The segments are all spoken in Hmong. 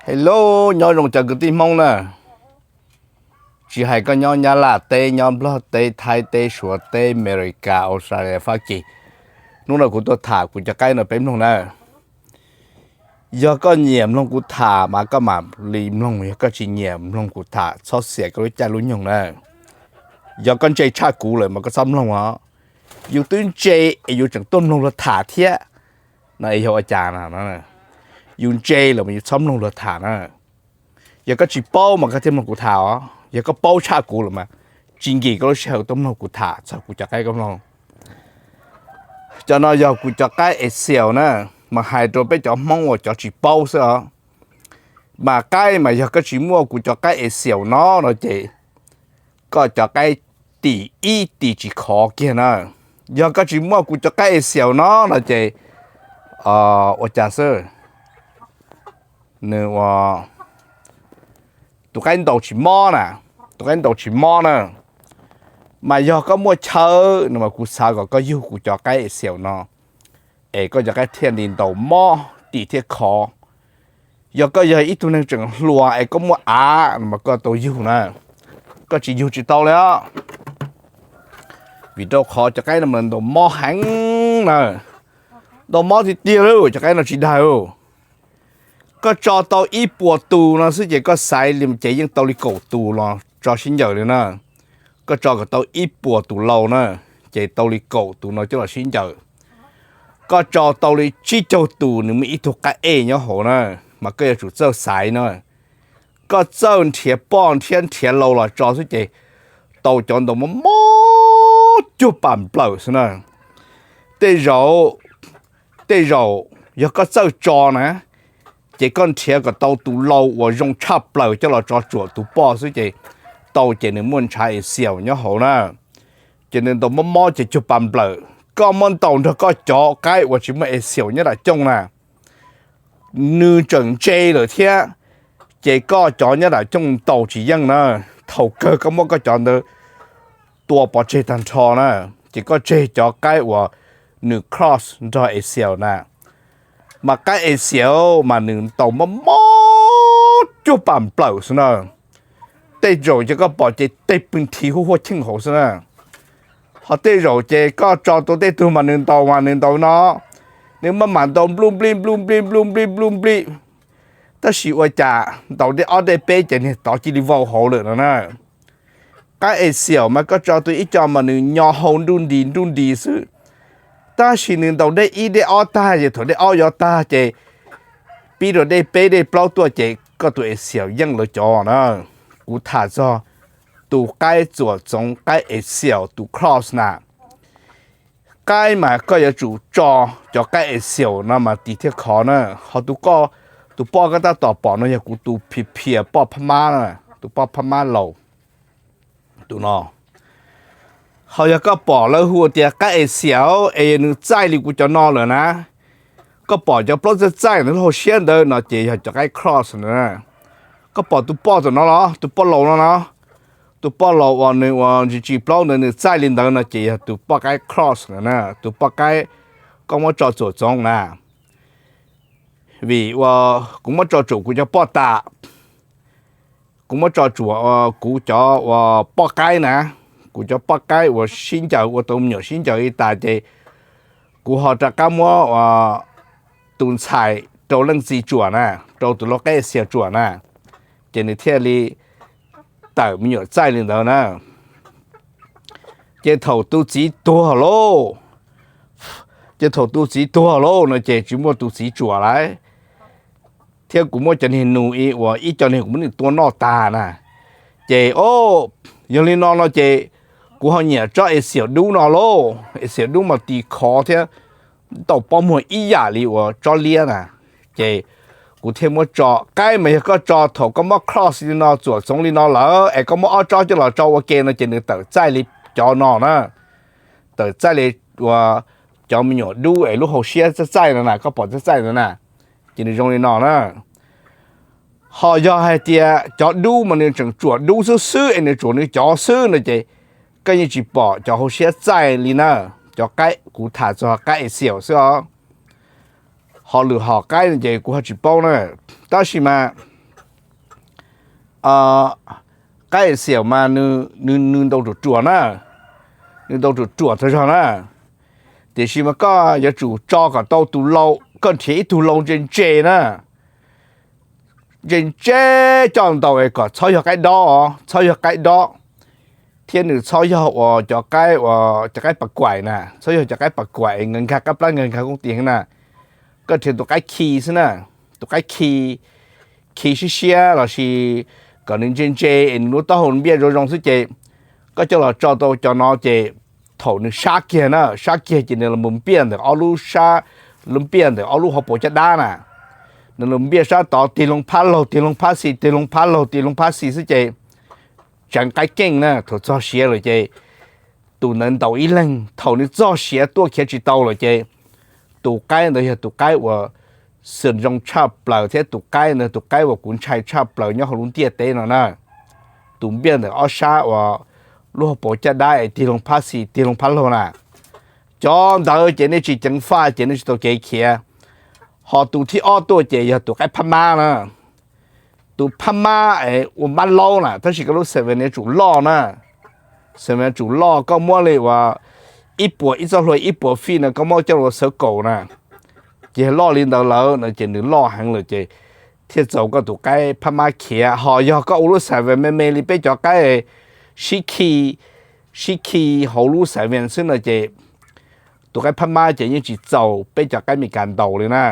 Hello, nyob zoo cov kwv tij Hmoob na. Tsis hais koj nyob Nyab Laj teb, nyob Nplog teb, Thaib teb, Suav teb, Amelikas, Australia, Fab Kis, hnub no kuv tuaj tham kuv cov qaib no peb mloog na. Yog koj nyiam mloog kuv tham mas koj mam li mloog, yog koj tsis nyiam mloog kuv tham txhob xiam koj lub caij lub nyoog na. Yog koj ntse tshaj kuv lawm mas koj txhob mloog os. Yus twb ntse es yus tseem tuaj mloog luag tham thiab no es yog ua cas no? Yus ntse lawm mas yus txhob mloog luag tham na. Yog koj tsis paub mas koj thiaj mloog kuv tham os, yog koj paub tshaj kuv lawm mas tsis nkim koj lub sij hawm tuaj mloog kuv tham txog kuv cov qaib koj mloog. Cov no yog kuv cov qaib Axial na, mas hais rau peb cov Hmoob uas cov tsis paub xwb os. Mas qaib mas yog koj tsis muaj kuv cov qaib Axial no no ces koj cov qaib tim ib tim tsis khov kiag na. Yog koj tsis muaj kuv cov qaib Axial no no ces ua cas xwb, nws ua tus qaib ntaus tsis mob na, tus qaib ntaus tsis mob na. Mas yog koj muaj chaw no mas kuv xav kom koj yug kuv cov qaib Axial no es koj cov qaib thiaj li ntaus mob tim thiaj khov. Yog koj yog ib tug neeg tseem hluas es koj muaj av no mas koj tau yug na, koj tsis yug tsis tau li os. Vim rau qhov cov qaib no mas ntaus mob heev na, ntaus mob tiag tiag li, cov qaib no tsis daig. Koj tso tau ib puas tus no xwb ces koj xaiv li ces yeej tau li kaum tus los tso sib ncaws li na. Koj tso kom tau ib puas tus lau na, ces tau li kaum tus no coj los sib ncaws. Koj tso tau li tsib caug tus nws muaj ib tug qaib ej nyob hauv na, mas koj yuav tsum txawj xaiv na. Koj txawj nrhiav poj thiab nrhiav lau los tso xwb ces tau cov ntaus mob mob cuag pam nplawm xwb na. Tej zaum, tej zaum yog koj txawj tso na, ces koj nrhiav kom tau tus lau uas zoo tshaj plaws coj los tso tsuam tus poj xwb ces tau, ces nws muaj ntshav Axial nyob hauv na. Ces nws ntaus mob mob ces cuag pam nplawm. Koj muab ntaus nrog koj cov qaib uas tsis muaj Axial nyob nram cooj na, nws tseem ntse lawm thiab, ces koj cov nyob nram cooj ntaus tsis yeej na. Thaum kawg koj muab koj cov ntawd tua pov tseg tag nrho na, ces koj tseg cov qaib uas nws cross nrog Axial na. Mas qaib Axial mas nws ntaus mob mob cuag pam nplawm xwb na. Tej zaum ces koj pom ces tej pw nthi huaj huaj cheej hauv xwb na. Ho tej zaum ces koj tso tau tej tug mas nws ntaus mas nws ntaus no, nws maj mam ntaus nplub nplij nplub nplij nplub nplij nplub nplij, tab sis ua cas ntaus dej ob dej peb ces niag tod cia li vau hauv lawm no na. Qaib Axial mas koj tso tau ib co mas nws nyo hau nruj nris nruj nris xwb, tab sis nws ntaus dej ib dej ob tag ces thaum dej ob yuav tag ces pib rau dej peb dej plaub tuaj ces koj tus Axial yeej lawv cov na. Kuv tham txog tus qaib txuam txoov qaib Axial tus cross na. Qaib mas koj yuav tsum tso cov qaib Axial no mas tis thiaj khov na. Ho tus poj koj tab tom pom no yog kuv tus phiaj phiaj poj phab mab na, tus poj phab mab laus tus no. Ho yog koj pom lawv hu tias qaib Axial es nws txaij li kuv cov no lawm na, koj pom cov plaub txaij txaij ntawd lub hauv siab ntawd no ces yog cov qaib cross na. Koj pom tus poj tus no los, tus poj laus no no, tus poj laus uas nws ua ntsis tsis plaub ntawd nws txaij li ntawd no ces yog tus poj qaib cross na, tus poj qaib koj muab tso txuam txoov na. Vim ua kuv muab tso tsuam kuv cov poj tam, kuv muab tso tsuam kuv cov uas poj qaib na, kuv cov poj qaib uas sib ncaws ua tau me nyuam sib ncaws li tas ces kuv ho rov qab muab tus ntxhais rau leej txiv tsuam na, rau tus lau qaib Axial tsuam na, ces nws thiaj li tawm me nyuam txaij li ntawd na. Ces thaum tus txiv tuag lauj, ces thaum tus txiv tuag lauj no ces tsis muaj tus txiv tsuam lawm, thiab kuv muab cov niag nus ib uas ib co niag kuv muab nws tua noj tag na. Ces o, yog li no no ces kuv ho nyiam tsob Axial dub no lauj, Axial dub mas tis khov thiab ntaus pob muag ib yam li uas tsob liab na. Ces kuv thiaj muab tso, qaib mas yog koj tso thaum koj muab cross li no txuam txoov li no lawm es koj muab ob tsob coj los tso ua ke no ces nws tawm txaij li cov no na, tawm txaij li uas cov me nyuam dub es lub hauv siab txaij txaij no na, koj pom txaij txaij no na, ces nws zoo li no na. Ho yog hais tias cov dub mas nws tseem tsuam dub xwb xwb es nws tsuam nws cov xwb no ces koj yeej tsis pom cov hauv siab txaij li na. Cov qaib kuv tham txog qaib Axial xwb os. Ho lwm hom qaib no ces kuv ho tsis paub na. Tab sis mas qaib xiaum mas nws ntaus ruam ruam na, nws ntaus ruam ruam tag zog na. Tiam sis mas koj yuav tsum tso kom tau tus lau, koj nrhiav ib tug lau ntse ntse na, ntse ntse coj ntaus es kom txhob yog qaib dob os, txhob yog qaib dob, thiab nws txhob yog uas cov qaib uas cov qaib pas kuaim na, txhob yog cov qaib pas kuaim nkag nkag qab plab nkag nkag koob tis heev na. Koj nrhiav tus qaib khi xwb na, tus qaib khi, khi siab siab los sis kom nws ntse ntse es nws lub taub hau npiaj zoo zoo xwb ces koj coj los tso tau cov no ces thaum nws sab kiag na, sab kiag ces nws los npiaj ntawm ob lub sab, lub npiaj ntawm ob lub hauv paus caj dab na. Nws los npiaj sab tod tig loo phab laug tig loo phab xis tig loo phab laug tig loo phab xis xwb ces tseev qaib keej na, thaum txog siav lawm ces tus ntawd ntaus ib leeg, thaum nws txog siav tuaj khiav tsis tau lawm ces tus qaib ntawd yog tus qaib uas xwm zoo tshaj plaws thiab tus qaib ntawd tus qaib uas kuv ntshai tshaj plaws nyob hauv lub ntiaj teb no na. Tus npiaj ntawm ob sab uas lub hauv paus caj dab es tig loo phab xis tig loo phab laug na. Cov ntawd ces nej tsis ceev faj ces nej tsis tau kev khiav. Ho tus thib ob tuaj ces yog tus qaib phab mab na. Tus phab mab es ua mab laub na, tab sis koj lub xav vem yuav tsum loj na. Xav vem yuav tsum loj, koj muab li uas ib puas, ib txoj hlua ib puas fij no koj muab coj los xawv kaum na. Ces loj li ntawd lawm no ces nws loj heev lawm ces thiaj txaus koj tus qaib phab mab khiav. Ho yog koj ua lub xav vem me me li peb cov qaib sib khi, sib khi hauv lub xav vem xwb no ces tus qaib phab mab ces yeej tsis txaus peb cov qaib Meskas ntaus li na.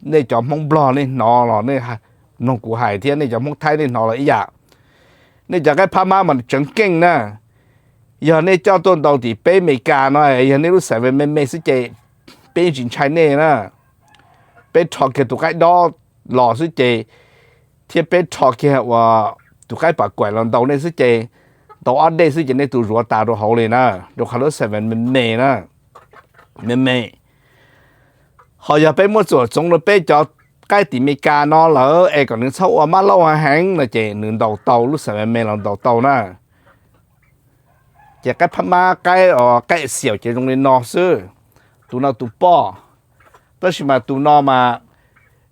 Nej cov Hmoob Nplog nej hnov los nej mloog kuv hais thiab nej cov Hmoob Thaib nej hnov los ib yam. Nej cov qaib phab mab mas tseev keej na. Yog nej coj tuaj ntaus tim peb Meskas no, yog nej lub xav vem me me xwb ces peb yeej tsis ntshai nej na. Peb rho kiag tus qaib dob los xwb ces, thiab peb rho kiag uas tus qaib pas kuaim los ntaus nej xwb ces, ntaus ob dej xwb ces nej tus zuav tas rau hauv li na, rau qhov lub xav vem me me na, me me. Ho yog peb muab txuam txoov rau peb cov qaib tim Meskas no lawm es kom nws txhob ua mab laub heev no ces nws ntaus tau, lub xav vem me me los ntaus tau na. Ces qaib phab mab, qaib, qaib xiaum ces zoo li no xwb. Tus no tus poj, tab sis mas tus no mas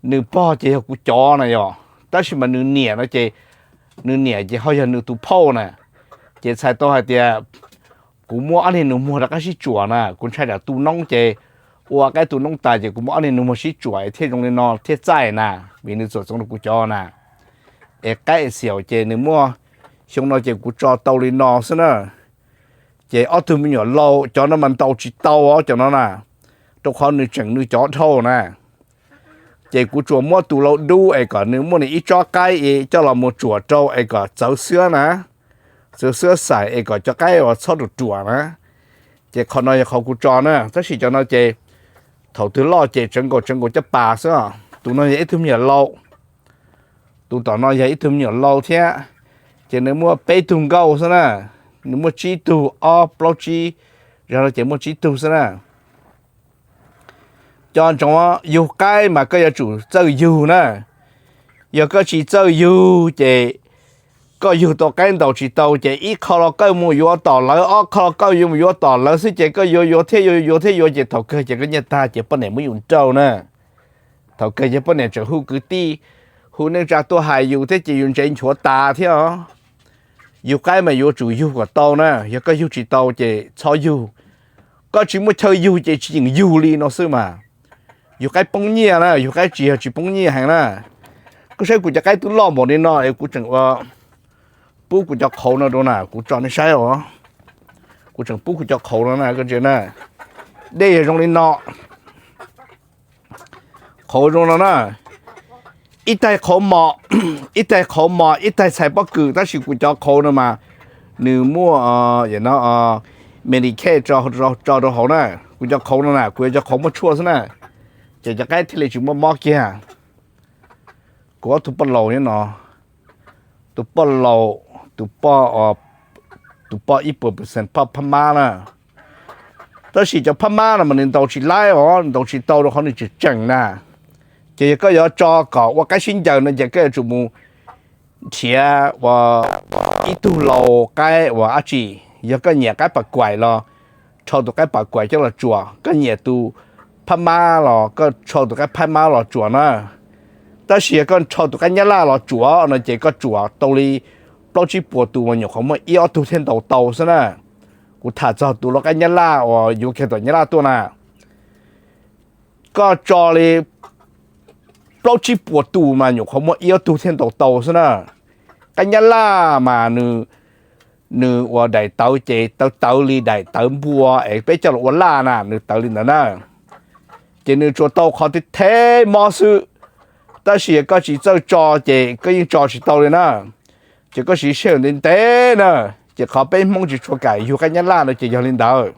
nws pog ces yog kuv cov na yog, tab sis mas nws niam no ces, nws niam ces ho yog nws tus phauj na. Ces txhais tau hais tias kuv muab ob niag nus muag rov qab sib tsuam na, kuv ntshai tsam tu noob ces ua qaib tu noob tas ces kuv muab ob niag nus muag sib tsuam thiaj zoo li no thiaj txaij na, vim nws txuam txoov rau kuv cov na. Es qaib xiaum ces nws muaj, xyoo no ces kuv tso tau li no xwb na. Ces ob tug me nyuam lau cov no mas ntaus tsis tau os cov no na, rau qhov nws tseem nws cov dhau na. Ces kuv tsuas muab tus lau dub es kom nws muaj nws ib tsob qaib coj los mus tsuam rau es kom txawv xwab na, txawv xwab xais es kom cov qaib uas txhob ruam ruam na. Ces qhov no yog qhov kuv tso na, tab sis cov no ces thaum twg loj ces tseev nkaus tseev nkaus caj pas xwb. Tus no yog ib tug me nyuam lau, tus tom no yog ib tug me nyuam lau thiab, ces nws muaj peb tug nkauj xwb na, nws muaj tsib tug, ob plaub tsib, zog no ces muaj tsib tug xwb na. Cov ntsoov, yug qaib mas koj yuav tsum txawj yug na. Yog koj tsis txawj yug ces koj yug tau qaib ntaus tsis tau ces ib qho los koj mus yuav tom lawv, ob qho los koj yuav mus yuav tom lawv xwb ces koj yuav yuav thiab yuav yuav thiab yuav ces thaum kawg ces koj nyiaj tag ces poj niam muab yus nrauj na. Thaum kawg ces poj niam tseem hu kwv tij, hu neej tsa tuaj hais yus thiab ces yus ntsev nchuav tas thiab os. Yug qaib mas yuav tsum yug kom tau na, yog koj yug tsis tau ces txhob yug. Koj tsis muaj chaw yug ces tsis yeem yug li no xwb mas. Yug qaib poob nyiaj na, yug qaib tsis yog tsis poob nyiaj heev na. Koj saib kuv cov qaib twb loj npaum li no es kuv tseem ua, pub kuv cov qhauv no rau na, kuv tso nej saib os. Kuv tseem pub kuv cov qhauv no na, koj ntsia na. Dej yog zoo li no. Qhauv zoo no na. Ib taig qhauv mos, ib taig qhauv mos, ib taig txhais pob kws, tab sis kuv cov qhauv no mas nws muaj, no, Medicaid tso rau hauv na. Kuv cov qhauv no na, kuv yuav cov qhauv muaj tshuaj xwb na, ces cov qaib thiaj li tsis muaj mob kiag. Kuv ob tug poj laus nyob no, tus poj laus, tus poj, tus poj ib puas percent poj phab mab na. Tab sis cov phab mab no mas nws ntaus tsis laib os, ntaus tsis tau rau qhov nws tseem tseem na. Ces yog koj yuav tso kom ua qaib sib ncaws no ces koj yuav tsum mus nrhiav ua ib tug lau qaib uas dab tsi. Yog koj nyiam qaib pas kuaim los rho tus qaib pas kuaim coj los tsuam, koj nyiam tus phab mab los koj rho tus qaib phab mab los tsuam na. Tab sis yog koj nrhau tus qaib nyab laj los tsuam no ces koj tsuam tau li plaub tsib puas tus mas nyuam qhuav muaj ib ob tug thiaj ntaus tau xwb na. Kuv tham txog tus lau qaib nyab laj uas yuav kiag tom nyab laj tuaj na, koj tso li plaub tsib puas tus mas nyuam qhuav muaj ib ob tug thiaj ntaus tau xwb na. Qaib nyab laj mas nws ua daim tawv ces tawv tawv li daim tawv npua es peb coj los ua laj na, nws tawv li ntawd na. Ces nws tsuas tau qhov theb mob xwb, tab sis yog koj tsis txawj tso ces koj yeej tso tsis tau li na. Ces koj siv sij hawm ntev ntev na, ces qhov peb Hmoob tsis tshua kam yug qaib nyab laj no ces yog li ntawd.